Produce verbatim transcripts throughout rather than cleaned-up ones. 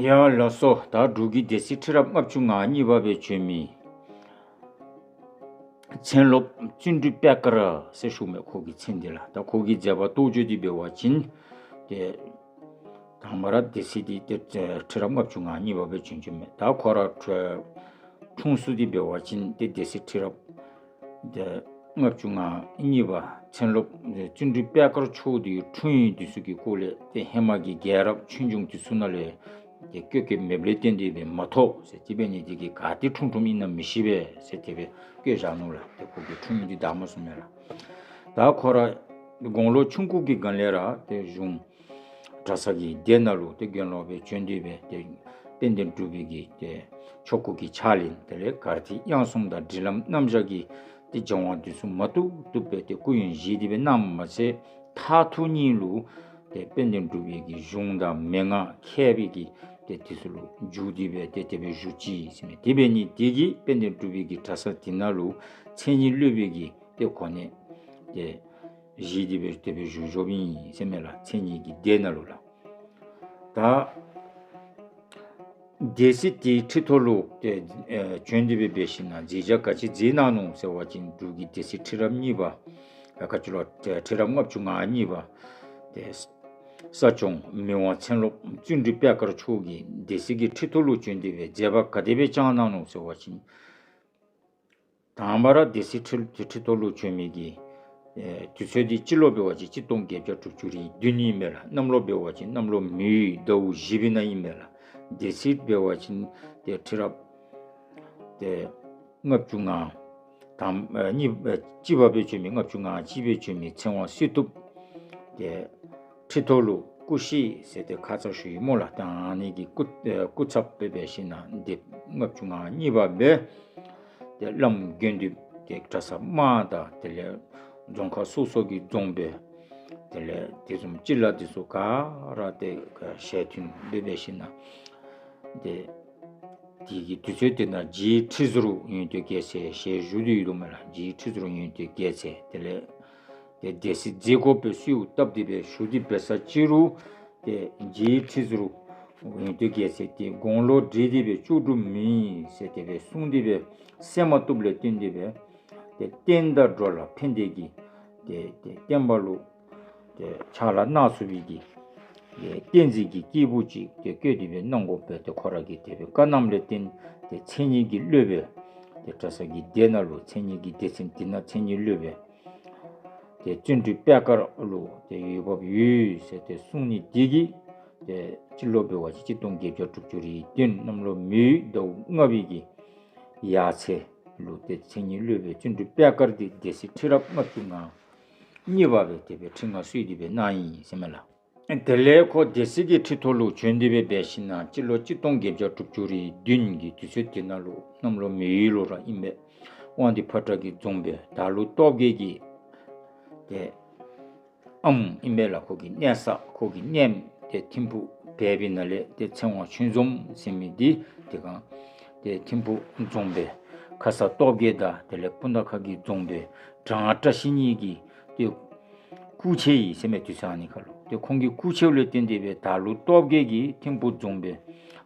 ཡ་ལགས་སོ། ད་འབྲུག་གི་སྡེ་སྲིད་ཁྲི་རབས་ལྔ་བཅུ་ང་གཉིས་པ་སྦེ་བྱོན་མི་མཚན་སློབ་བརྩོན་འགྲུས་པད་དཀར་ཟེར་ཞུཝ་མས། ཁོ་གི་མཚན་འདི་ལགས། ད་ཁོ་གི་མཛད་པ་རྟོགས་བརྗོད་འདི་འབད་བ་ཅིན་ཏེ་དང་པ་ར་སྡེ་སྲིད་འདི་ཏེ་ཁྲི་རབས་ལྔ་བཅུ་ང་གཉིས་པ་སྦེ་བྱོན་བྱོནམ་མས། ད་ཁོ་ར་འཁྲུངས་ས་འདི་འབད་བ་ཅིན་ཏེ་སྡེ་སྲིད་ཁྲི་རབས་ཏེ་ལྔ་བཅུ་ང་གཉིས་པ་མཚན་སློབ་བརྩོན་འགྲུས་པད་དཀར་མཆོག་འདི་འཁྲུངས་ཡུལ་འདི་ཚུ་གི་སྐོར་ལས་ཏེ་ཧེ་མ་གི་རྒྱལ་རབས་ཆོས་འབྱུང་འདི་ཚུ་ནང་ལས་ཏེ་བཀོད་བཀོདཔ་མེདཔ་ལས་བརྟེན་ཏེ་སྦེ་མ་ཐོབ་ཟེར། དེ་འབད་ནི་འདི་གིས་ག་ཏེ་འཁྲུངས་འཁྲུངསམ་ཨིན་ན་མི་ཤེས་པས་ཟེར་དེ་སྦེ་བཀོད་བཞག་ནུག་ལགས། ཏེ་ཁོ་གི་འཁྲུངས་ཡུལ་འདི་བདའ་མ་ཚུགས་མས་ལགས། ད་ཁོ་ར་དགུང་ལོ་ཆུང་ཀུ་གི་སྒང་ལས་ར་ཏེ་གཞུང་གྲྭ་ཚང་གི་སྡེ་ནང་ལུ་ཏེ་དགེ་སློང་སྦེ་བྱོན་ཏེ་སྦེ་ཏེ་དཔལ་ལྡན་འབྲུག་པའི་གི་ཏེ་ཆོས་སྐོར་གྱི་ཕྱག་ལེན་དེ་ལས་གར་ཐིག་དབྱངས་གསུམ་དང་སྒྲིག་ལམ་རྣམ་གཞག་གི་ཏེ་སྦྱང་བ་འདི་ཚུ་མ་བཏུབ་བཏུབ་སྦེ་ཏེ་སྐུ་ཡོན་བཞེས་ཏེ་སྦེ་གནངམ་མ་ཚད་མཐར་ཐུག་ཉིད་ལུ་ཏེ་དཔལ་ལྡན་འབྲུག་པའི་གི་གཞུང་དང་མན་ངག་མཁས་པའི་གི་ཏེ་དེ་ཚུ་ལུ་འཇུག་སྟེ་སྦེ་ཏེ་དེ་སྦེ་བཞུགས་ཅི་ཟེར་མས། དེ་འབད་ནི་འདི་གིས་དཔལ་ལྡན་འབྲུག་པའི་གི་གྲྭ་ཚང་འདི་ནང་ལུ་མཚན་ཉིད་སློབ་དཔོན་གྱི་ཏེ་གོ་གནས་ཏེ་བཞེས་ཏེ་སྦེ་དེ་སྦེ་བཞུགས་བཞུགསཔ་ཨིན་ཟེར་མས་ལགས། མཚན་ཉིད་ཀྱི་སྡེ་ནང་ལུ་ལགས། ད་སྡེ་སྲིད་འདི་ཁྲི་ཐོག་ལུ་ཏེ་ཨེ་བྱོན་ཏེ་སྦེ་འབད་ཞིན་ན་མཛད་བྱ་ག་ཅི་མཛད་གནང་ནུག་ཟེར་བ་ཅིན་འབྲུག་གི་སྡེ་སྲིད་ཁྲི་རབས་གཉིས་པ་ཡ་ག་ཅི་ལོ་ཏེ་ཁྲི་རབས་ལྔ་བཅུ་ང་གཉིས་པ་ཏེ་ས་སྐྱོང་མི་དབང་མཚན་སློབ་བརྩོན་འགྲུས་པད་དཀར་མཆོག་གིས་སྡེ་སྲིད་ཀྱི་ཁྲི་ཐོག་ལུ་བྱོན་ཏེ་སྦེ་མཛད་པ་ག་དེ་སྦེ་བསྐྱངས་གནང་ནུག་ཟེར་བ་ཅིན་དང་པ་ར་སྡེ་སྲིད་ཁྲི་ཁྲི་ཐོག་ལུ་བྱོན་མི་གི་ཨེ་དུས་ཚོད་འདི་སྤྱི་ལོ་འབད་བ་ཅིན་གཅིག་སྟོང་བརྒྱད་བརྒྱ་དྲུག་ཅུ་རེ་བདུན་ཨིན་མས་ལགས། གནམ་ལོ་འབད་བ་ཅིན་གནམ་ལོ་མེ་ཡོས་ཟླཝ་བཞི་པའི་ནང་ཨིན་མས་ལགས། སྡེ་སྲིད་འབད་བ་ཅིན་ཏེ་ཁྲི་རབས་ཏེ་ལྔ་བཅུ་ང་དང་ཨེ་གཉིས་ཨེ་གཅིག་པ་སྦེ་བྱོན་མི་ལྔ་བཅུ་ང་གཅིག་སྦེ་བྱོན་མི་ཚེ་དབང་བསོད་སྟོབས་ཏེ་ཁྲི་ཐོག་ལུ་སྐུ་གཤེགས་ཟེར་ཏེ་ཁ་ཙ་ཞུ་ཡི་སྨོ་ལགས། ད་ཨ་ནི་གི་སྐུ་ཨེ་སྐུ་ཚབ་སྦེ་འབད་ཞིན་ན་སྡེ་ལྔ་བཅུ་ང་གཉིས་པ་སྦེ་ཏེ་བླམ་དགེ་འདུན་ཏེ་གྲྭ་ཚང་དམངས་དང་དེ་ལས་རྫོང་ཁག་སོ་སོ་གི་རྫོང་དཔོན་དེ་ལས་དེ་བཟུམ་སྤྱི་བླ་འདི་ཚུ་ག་ར་ཏེ་ཞལ་མཐུན་སྦེ་འབད་ཞིན་ན་ཏེ་དེ་གི་དུས་ཚོད་དེ་ནང་རྗེ་ཁྲི་ཟུར་ཡོན་ཏན་རྒྱལ་མཚན་ཞལ་བཞུགས་ཏེ་ཡོད་དོ་མས་ལགས། རྗེ་ཁྲི་ཟུར་ཡོན་ཏན་རྒྱལ་མཚན་དེ་ལས་ཏེ་སྡེ་སྲིད་མཛད་སྒོ་སྦེ་གསོལཝ་བཏབ་སྟེ་སྦེ་བཞུགས་ཏེ་འབད་ས་ཅིག་རུང་ཏེ་རྗེ་ཁྲི་ཟུར་ཡོན་ཏན་རྒྱལ་མཚན་དེ་དགུང་ལོ་བགྲེས་ཏེ་སྦེ་ལྕོགས་གྲུབ་མེད་ཟེར་དེ་སྦེ་གསུངས་ཏེ་སྦེ་གསན་མ་བཏུབ་ལས་བརྟེན་ཏེ་སྦེ་ཏེ་བསྟན་དང་འགྲོ་ལ་ཕན་བདེ་གི་ཏེ་ཏེ་བསྟན་པ་ལུ་ཏེ་ཕྱག་ལཱ་གནང་ཚུགས་པའི་གི་ཏེ་བསྟན་འཛིན་གྱི་སྐྱེས་བུ་ཅིག་ཏེ་བསྐོས་ཏེ་སྦེ་གནང་དགོ་པས། ཏེ་ཁོ་ར་གི་དེ་སྦེ་བཀའ་གནངམ་ལས་བརྟེན་ཏེ་མཚན་ཉིད་ཀྱི་སློབ་དཔོན་ཏེ་གྲྭ་ཚང་གི་སྡེ་ནང་ལུ་མཚན་ཉིད་ཀྱི་སྡེ་ཚན་འདི་ནང་མཚན་ཉིད་སློབ་དཔོན་ཏེ་བརྩོན་འགྲུས་པད་དཀར་ལུ་ཏེ་འོས་འབབ་ཡོད་ཟེར་ཏེ་གསུངས་ནི་འདི་གིས་ཏེ་སྤྱི་ལོ་འབད་བ་ཅིན་གཅིག་སྟོང་བརྒྱད་བརྒྱ་དྲུག་ཅུ་རེ་བདུན་གནམ་ལོ་མེ་ཡོས་ཟླཝ་ལྔ་པའི་གི་ཡར་ཚེས་ལུ་ཏེ་མཚན་ཉིད་སློབ་དཔོན་བརྩོན་འགྲུས་པད་དཀར་འདི་སྡེ་སྲིད་ཁྲི་རབས་ལྔ་བཅུ་ང་གཉིས་པ་སྦེ་དེ་སྦེ་ཁྲི་མངའ་གསོལ་ཏེ་སྦེ་གནང་ཡི་ཟེར་མས་ལགས། དེ་ལས་ཁོ་སྡེ་སྲིད་ཀྱི་ཁྲི་ཐོག་ལུ་བྱོན་ཏེ་སྦེ་འབད་ཞིན་ན་སྤྱི་ལོ་གཅིག་སྟོང་བརྒྱད་བརྒྱ་དྲུག་ཅུ་རེ་བདུན་གྱི་དུས་ཚོད་དེ་ནང་ལུ་གནམ་ལོ་མེ་ཡོས་ལོ་ར་ཨིན་པས། དབང་འདུས་ཕོ་བྲང་གི་རྫོང་དཔོན་དར་ལུང་སྟོབས་རྒྱས་ཀྱི་ཏེ་ཨམ་ཨིན་པས་ལགས། ཁོ་གི་གནས་ས་ཁོ་གི་གནསམ་ཏེ་ཐིམ་ཕུག་བལ་བི་ན་ལས་ཏེ་ཚེ་དབང་ཆོས་འཛོམས་ཟེར་མི་འདི་དེ་སྒང་ཏེ་ཐིམ་ཕུག་རྫོང་དཔོན་ཁ་ས་སྟོབས་རྒྱས་དང་དེ་ལས་སྤུ་ན་ཁ་གི་རྫོང་དཔོན་བྲང་བཀྲ་ཤིས་གཉིས་ཀྱི་ཏེ་སྐུ་མཆེད་ཨིན་ཟེར་མས། དུས་ཚོད་ཨ་ནི་ཁར་ལུ་ཏེ་ཁོང་གི་སྐུ་མཆེད་ལས་བརྟེན་ཏེ་སྦེ་དར་ལུང་སྟོབས་རྒྱས་ཀྱིས་ཐིམ་ཕུག་རྫོང་དཔོན་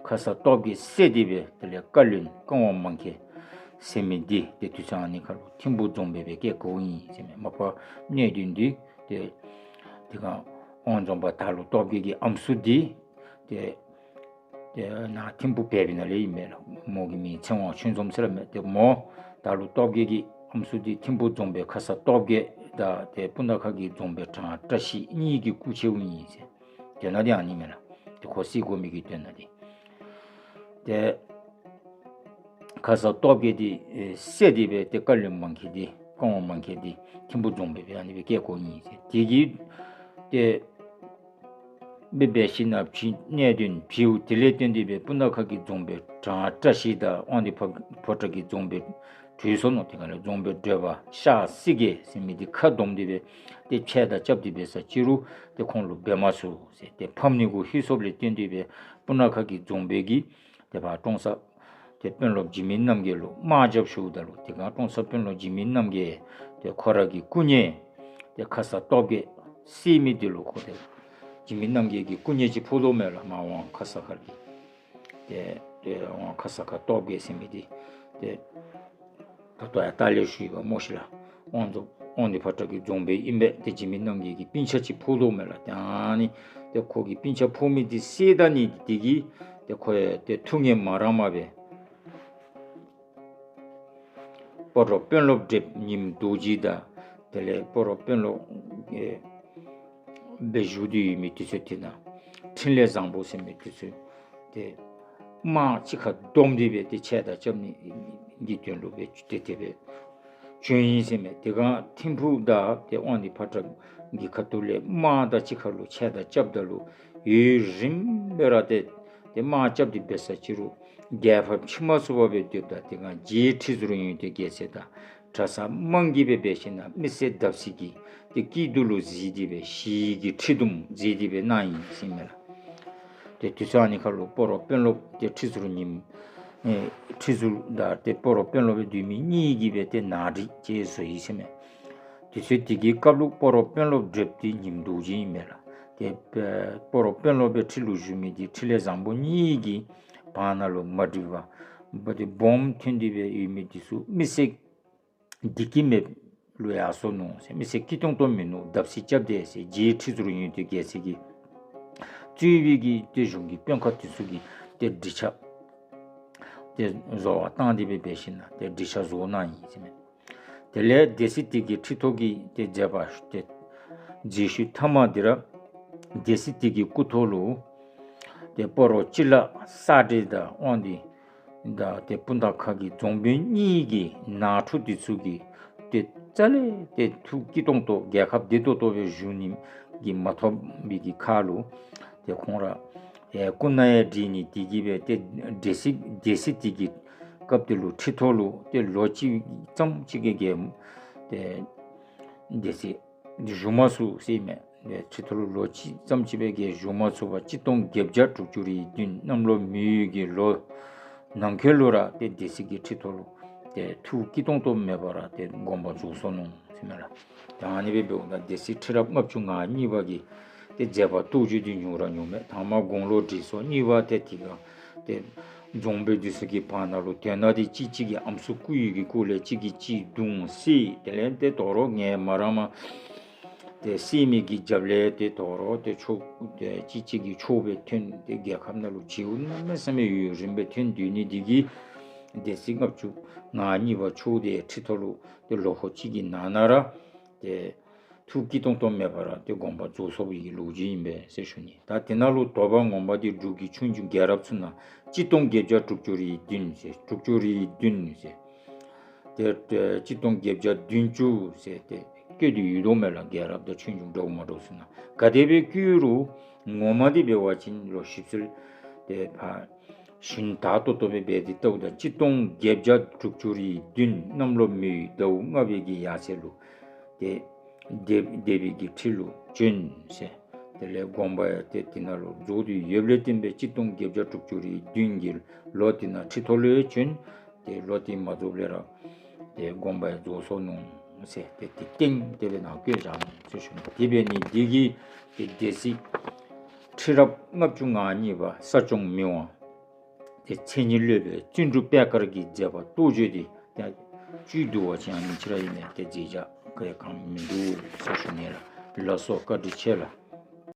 ཁ་ས་སྟོབས་རྒྱས་བསད་དེ་སྦེ་དེ་ལས་བཀའ་བློན་ཀ་ཝང་མང་ཁེལ་ཟེར་མི་འདི་ཏེ་དུས་ཚོད་ཨ་ནི་ཁར་ལུ་ཐིམ་ཕུག་རྫོང་དཔོན་སྦེ་བཀལ་བཀལཝ་ཨིན་ཟེར་མས། མ་པ་གནས་བདུན་འདི་ཏེ་དེ་སྒང་དབང་རྫོང་དཔོན་དར་ལུང་སྟོབས་རྒྱས་ཀྱི་ཨམ་སྲུ་འདི་ཏེ་ཏེ་ནཱ་ཐིམ་ཕུག་བལ་བི་ན་ལས་ཨིན་མས་ལགས། མོ་གི་མིང་ཚེ་དབང་ཆོས་འཛོམས་ཟེར་སླབ་མས། ཏེ་མོ་དར་ལུང་སྟོབས་རྒྱས་ཀྱི་ཨམ་སྲུ་འདི་ཐིམ་ཕུག་རྫོང་དཔོན་ཁ་ས་སྟོབས་རྒྱས་དང་ཏེ་སྤུ་ན་ཁ་གི་རྫོང་དཔོན་བྲང་བཀྲ་ཤིས་གཉིས་ཀྱི་སྐུ་མཆེད་ཨིན་ཟེར། དོན་དག་འདི་ཨ་ནི་མས་ལགས། ཏེ་ཁོ་བསད་དགོ་མི་གི་དོན་དག་འདི་ཏེ་ཁ་ས་སྟོབས་རྒྱས་འདི་ཨེ་བསད་དེ་སྦེ་ཏེ་བཀའ་བློན་མང་ཁེལ་འདི་ཀ་ཝང་མང་ཁེལ་འདི་ཐིམ་ཕུག་རྫོང་དཔོན་སྦེ་ཨ་ནི་སྦེ་བཀལ་བཀལཝ་ཨིན་ཟེར། དེ་གིས་ཏེ་སྦེ་འབད་ཞིན་ན་ཕྱི་གནས་བདུན་བྱིའུ་དེ་ལས་བརྟེན་ཏེ་སྦེ་སྤུ་ན་ཁ་གི་རྫོང་དཔོན་བྲང་བཀྲ་ཤིས་དང་དབང་འདུས་ཕོ་ཕོ་བྲང་གི་རྫོང་དཔོན་བྲོས་སོ་ནུག། དེ་སྒང་ལས་རྫོང་དཔོན་བགྲེས་པ་ཤར་སྲིད་རྒྱལ་ཟེར་མི་འདི་ཁ་བསྡོམས་ཏེ་སྦེ་ཏེ་ཕྱད་དང་རྐྱབ་སྟེ་འབད་ས་ཅིག་རུང་ཏེ་ཁོང་ལུ་འབད་མ་ཚུགས་ཟེར། ཏེ་ཕམ་ནི་གུ་ལྷོད་སོཔ་ལས་བརྟེན་ཏེ་སྦེ་སྤུ་ན་ཁ་གི་རྫོང་དཔོན་གྱིས་ཏེ་ཕར་ཀྲོང་གསར་ཏེ་དཔོན་སློབ་འཇིགས་མེད་རྣམ་རྒྱལ་ལུ་དམག་རྒྱབ་ཞུཝ་ད་ལུ་དེ་སྒང་ཀྲོང་གསར་དཔོན་སློབ་འཇིགས་མེད་རྣམ་རྒྱལ་ཏེ་ཁོ་ར་གི་སྐུ་གཉེར་ཏེ་ཁ་ས་སྟོབས་རྒྱས་བསད་མི་འདི་ལུ་ཁོ་ཏེ་འཇིགས་མེད་རྣམ་རྒྱལ་གྱི་སྐུ་གཉེར་ཅིག་ཕོག་དོ་མས་ལགས། མར་ཝང་ཁ་ས་ཁར་གྱི་ ཏེ་ཏེ་དབང་ཁ་ས་ཁ་སྟོབས་རྒྱས་ཟེར་མི་འདི་ཏེ་ད་ལྟོ་ཡང་ད་ལས་ཞུ་ཡི་བ་སྨོ་ཤིག་ལགས། དབང་དུ་དབང་འདུས་ཕོ་བྲང་གི་རྫོང་དཔོན་ཨིན་པས། ཏེ་འཇིགས་མེད་རྣམ་རྒྱལ་གྱི་སྤུན་ཆ་ཅིག་ཕོག་དོ་མས་ལགས། ཏེ་ཨ་ནི་ཏེ་ཁོ་གི་སྤུན་ཆ་ཕོག་མི་འདི་བསད་ད་ནི་འདི་གིས་ཏེ་ཁོ་ཡང་ཏེ་ཐུགས་ངལ་མ་རངས་པར་སྦེ་སྤ་རོ་དཔོན་སློབ་བགྲེསཔ་ཉིམ་རྡོ་རྗེ་དང་དེ་ལས་སྤ་རོ་དཔོན་སློབ་ཨེ་སྦེ་བཞུགས་ཏེ་ཡོད་མི་དེ་ཚུ་དེ་ནང་འཕྲིན་ལས་བཟང་པོ་ཟེར་མི་དེ་ཚུ་ཏེ་དམག་གཅིག་ཁར་བསྡོམས་ཏེ་སྦེ་ཏེ་ཆད་དང་རྐྱབ་ནི་གི་དོན་ལུ་སྦེ་ཏེ་དེ་སྦེ་བྱོན་ཡི་ཟེར་མས། དེ་སྒང་ཐིམ་ཕུག་དང་ཏེ་དབང་འདུས་ཕོ་བྲང་གི་ཁ་ཐུག་ལས་དམག་དང་གཅིག་ཁར་ལུ་ཆད་དང་རྐྱབ་ད་ལུ་ཡུན་རིངམོ་སྦེ་ར་ཏེ་ཏེ་དམག་རྐྱབ་སྟེ་འབད་ས་ཅིག་རུང་རྒྱལ་ཕམ་ཕྱིར་མ་ཚུགས་པར་སྦེ་སྡོདཔ་ད་དེ་སྒང་རྗེ་ཁྲི་ཟུར་ཡོན་ཏན་རྒྱལ་མཚན་དང་གྲྭ་ཚང་དམངས་ཀྱིས་སྦེ་འབད་ཞིན་ན་མི་སེར་བརྡབ་གསིག་གི་ཏེ་སྐྱིད་སྡུག་ལུ་གཟིགས་ཏེ་སྦེ་ཞི་བའི་གི་ཁྲི་གདུང་མཛད་དེ་སྦེ་གནང་ཡི་ཟེར་མས་ལགས། ཏེ་དུས་ཚོད་ཨ་ནི་ཁར་ལུ་སྤ་རོ་དཔོན་སློབ་ཏེ་ཁྲི་ཟུར་ཉིམ་ཨེ་ཁྲི་ཟུར་དང་ཏེ་སྤ་རོ་དཔོན་སློབ་སྦེ་སྡོད་མི་གཉིས་ཀྱིས་སྦེ་ཏེ་ནང་འགྲིགས་ཅིག་བཟོ་ཡི་ཟེར་མས། དུས་ཚོད་དེ་གི་སྐབས་ལུ་སྤ་རོ་དཔོན་སློབ་བགྲེསཔ་འདི་ཉིམ་རྡོ་རྗེ་ཨིན་མས་ལགས། ཏེ་སྤ་རོ་དཔོན་སློབ་སྦེ་ཁྲི་ལུ་བཞུགས་མི་འདི་འཕྲིན་ལས་བཟང་པོ་གཉིས་ཀྱི་བར་ན་ལུ་མ་འགྲིགས་པར་སྦོམ་ཐོན་ཏེ་སྦེ་ཡོད་མི་འདི་ཚུ་མི་སེར་བདེ་སྐྱིད་མེདཔ་ལུ་ཡར་སོ་ནུག་ཟེར། མི་སེར་སྐྱིད་ཏོང་ཏོ་མིན་ནུག། བརྡབ་གསིག་རྐྱབ་སྟེ་ཟེར་རྗེ་ཁྲི་ཟུར་ཡོན་ཏན་རྒྱལ་མཚན་གྱིས་གཙོས་པའི་གི་ཏེ་གཞུང་གི་དཔོན་ཁག་དེ་ཚུ་གིས་ཏེ་འགྲིག་ཆ་ཏེ་བཟོ་བ་བཏང་སྟེ་སྦེ་འབད་ཞིན་ན་ཏེ་འགྲིག་ཆ་བཟོ་གནང་ཡི་ཟེར་མས། དེ་ལས་སྡེ་སྲིད་དེ་གི་ཁྲི་ཐོག་གི་ཏེ་མཛད་པ་ཏེ་མཛད་ཞུ་མཐའ་མ་འདི་ར་སྡེ་སྲིད་དེ་གི་སྐུ་ཐོག་ལུ་ཏེ་སྤ་རོ་སྤྱི་བླ་ས་འབྲས་དང་དབང་འདུས་དང་ཏེ་སྤུངས་ཐང་ཁ་གི་རྫོང་དཔོན་གཉིས་ཀྱི་ནང་འཁྲུག་འདི་ཚུ་གིས་ཏེ་རྩ་ལས་ཏེ་ཐུགས་སྐྱིད་ཏོང་ཏོ་རྒྱལ་ཁབ་བདེ་ཏོག་ཏོ་སྦེ་བཞུགས་ནི་གི་མ་ཐོབ་པའི་གི་ཁར་ལུ་ཏེ་ཁོང་ར་ཨེ་སྐུ་ན་ཡང་བགྲེས་ནི་དེ་གིས་སྦེ་ཏེ་སྡེ་སྲིད་སྡེ་སྲིད་དེ་གི་སྐབས་དེ་ལུ་ཁྲི་ཐོག་ལུ་ཏེ་ལོ་གཅིག་ཙམ་ཅིག་གི་གི་ཏེ་སྡེ་སྲིད་འདི་བཞུགས་མ་ཚུགས་ཟེར་མས། ཏེ་ཁྲི་ཐོག་ལུ་ལོ་གཅིག་ཙམ་ཅིག་སྦེ་གི་བཞུགས་མ་ཚུགས་པར་གཅིག་སྟོང་བརྒྱད་བརྒྱ་དྲུག་ཅུ་རེ་བདུན་གནམ་ལོ་མེ་ཡོས་ཀྱི་ལོ་ནང་འཁོད་ལུ་ར་ཏེ་སྡེ་སྲིད་ཀྱི་ཁྲི་ཐོག་ལུ་ཏེ་ཐུགས་སྐྱིད་ཏོང་ཏོ་མེད་པར་ར་ཏེ་དགོངས་པ་རྫོགས་སོ་ནུག་ཟེར་མས་ལགས། ད་ཨ་ནི་སྦེ་འབདཝ་ད་སྡེ་སྲིད་ཁྲི་རབས་ལྔ་བཅུ་ང་གཉིས་པ་གི་ཏེ་མཛད་པ་རྟོགས་བརྗོད་འདི་ཉུང་ར་ཉུང་མས། དང་པ་དགུང་ལོ་བགྲེས་སོ། གཉིས་པ་ཏེ་དེ་སྒང་ཏེ་རྫོང་དཔོན་འདི་ཚུ་གི་བར་ན་ལུ་དོན་དག་འདི་གཅིག་གཅིག་གི་ཨམ་སྲུ་རྐུ་ཡི་གི་སྐོར་ལས་གཅིག་གིས་གཅིག་བརྡུང་བསད། དེ་ལས་ཏེ་དོ་རུང་ངལ་མ་རངས་པར་ཏེ་བསད་མི་གི་རྒྱབ་ལས་ཏེ་དོ་རུང་ཏེ་ཕྱོགས་ཏེ་གཅིག་གཅིག་གི་ཕྱོགས་སྦེ་ཐོན། ཏེ་རྒྱལ་ཁབ་ནང་ལུ་བྱིའུ་གནམ་མེད་ས་མེད་ཡུན་རིངམོ་སྦེ་ཐོན་སྡོད་ནི་འདི་གིས་སྡེ་སྲིད་ལྔ་བཅུ་ང་གཉིས་པ་མཆོག་འདི་ཁྲི་ཐོག་ལུ་ཏེ་ལོ་ཧོ་གཅིག་གི་ནང་ན་ར་ཏེ་ཐུགས་སྐྱིད་ཏོང་ཏོ་མེད་པར་ཏེ་དགོངས་པ་རྫོགས་སོང་བའི་ལོ་རྒྱུས་ཨིན་པས་ཟེར་ཞུ་ནི། ད་དེ་ནང་ལུ་དོགས་པ་ངོ་མ་འདི་འབྲུག་གི་ཆོས་འབྱུང་རྒྱལ་རབས་ཚུ་ནང་གཅིག་སྟོང་བརྒྱད་བརྒྱ་དྲུག་ཅུ་རེ་བདུན་ཟེར་དྲུག་ཅུ་རེ་བདུན་ཟེར་ཏེ་ཏེ་གཅིག་སྟོང་བརྒྱད་བརྒྱ་བདུན་ཅུ་ཟེར་ཏེ་བཀོད་དེ་ཡོད་དོ་མས་ལགས། རྒྱལ་རབས་དང་ཆོས་འབྱུང་འདྲཝ་མ་འདྲཝ་ཚུ་ནང་ག་དེ་སྦེ་བཀོད་རུང་ངོ་མ་འདི་འབད་བ་ཅིན་ལོག་ཞིབ་འཚོལ་ཏེ་ཕར་ཞིབ་དག་ཏོག་ཏོ་སྦེ་འབད་དེ་བལྟཝ་ད་གཅིག་སྟོང་བརྒྱད་བརྒྱ་དྲུག་ཅུ་རེ་བདུན་གནམ་ལོ་མེ་ཟླཝ་ལྔ་པའི་གི་ཡར་ཚེས་ལུ་ཏེ་སྡེ་སྡེ་པའི་གི་ཁྲི་ལུ་བྱོན་ཟེར། དེ་ལས་དགོངས་པ་ཡང་ཏེ་དེ་ནང་ལུ་རྫོགས་ཏེ་ཡོདཔ་ལས་བརྟེན་པའི་གཅིག་སྟོང་བརྒྱད་བརྒྱ་དྲུག་ཅུ་རེ་བདུན་གྱི་ལོ་དེ་ནང་ཁྲི་ཐོག་ལུ་བྱོན། ཏེ་ལོ་དེ་མ་རྫོགསཔ་ལས་ར་ཏེ་དགོངས་པ་ཡང་རྫོགས་སོ་ནུག་ཟེར་ཏེ་དེ་སྟེང་དེ་སྦེ་ནང་བཀོད་བཞག་ནུག་ཟེར་ཞུ་ནི། དེ་འབད་ནི་འདི་གིས་ཏེ་སྡེ་སྲིད་ཁྲི་རབས་ལྔ་བཅུ་ང་གཉིས་པ་ས་སྐྱོང་མི་དབང་ཏེ་མཚན་ཉིད་སློབ་དཔོན་བརྩོན་འགྲུས་པད་དཀར་གྱི་མཛད་པ་རྟོགས་བརྗོད་འདི་ཏེ་བཅུད་བསྡུ་བ་ཅིན་ཨ་ནི་ཅིག་ར་ཨིན་མས། ཏེ་མཛད་བྱ་ག་ཡང་གང་མིན་འདུག་ཟེར་ཞུ་ནི་ལགས། ལགས་སོ། བཀའ་དྲིན་ཆེ་ལགས།